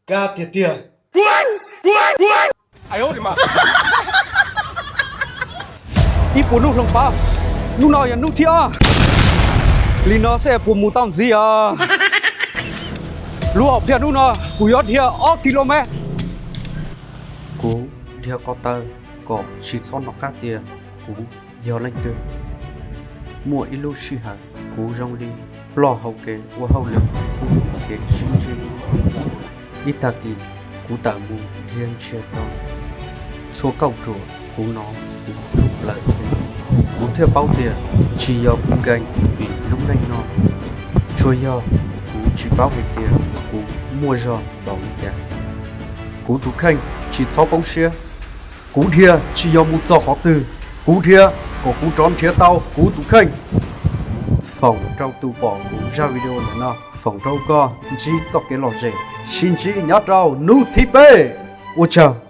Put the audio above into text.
Kab tiag tiag. Ib puas hnub hloov pauv, hnub no yog hnub thib ob. Li no xwb puas mus tau ntxiv os? Lub hom phiaj hnub no kuv yuav dhia ob kis lus mev. Kuv dhia ko taw kom tsis txhob hnov qab tias kuv yog leej twg. Muaj ib lub sij hawm kuv zoo li ploj hauv kev ua hauj lwm thiab kev sib ntsib. Ib tag kis kuv tawm mus dhia ntsiag to txhua kauj ruam kuv hnov kuv lub plawv tseg. Kuv thiaj paub tias tsis yog kuv nkees vim lub neej no, tsuas yog kuv tsis paub hais tias kuv muaj zog npaum li cas. Kuv tus kheej, tsis txhob poob siab. Kuv dhia tsis yog mus txog qhov twg, kuv dhia kom kuv rov nrhiav tau kuv tus kheej. Foom rau tus pom kuv zaj video ntawm no, foom rau koj ntsib txoj kev lom zem. Sib ntsib nyob rau hnub thib peb. Ua tsaug.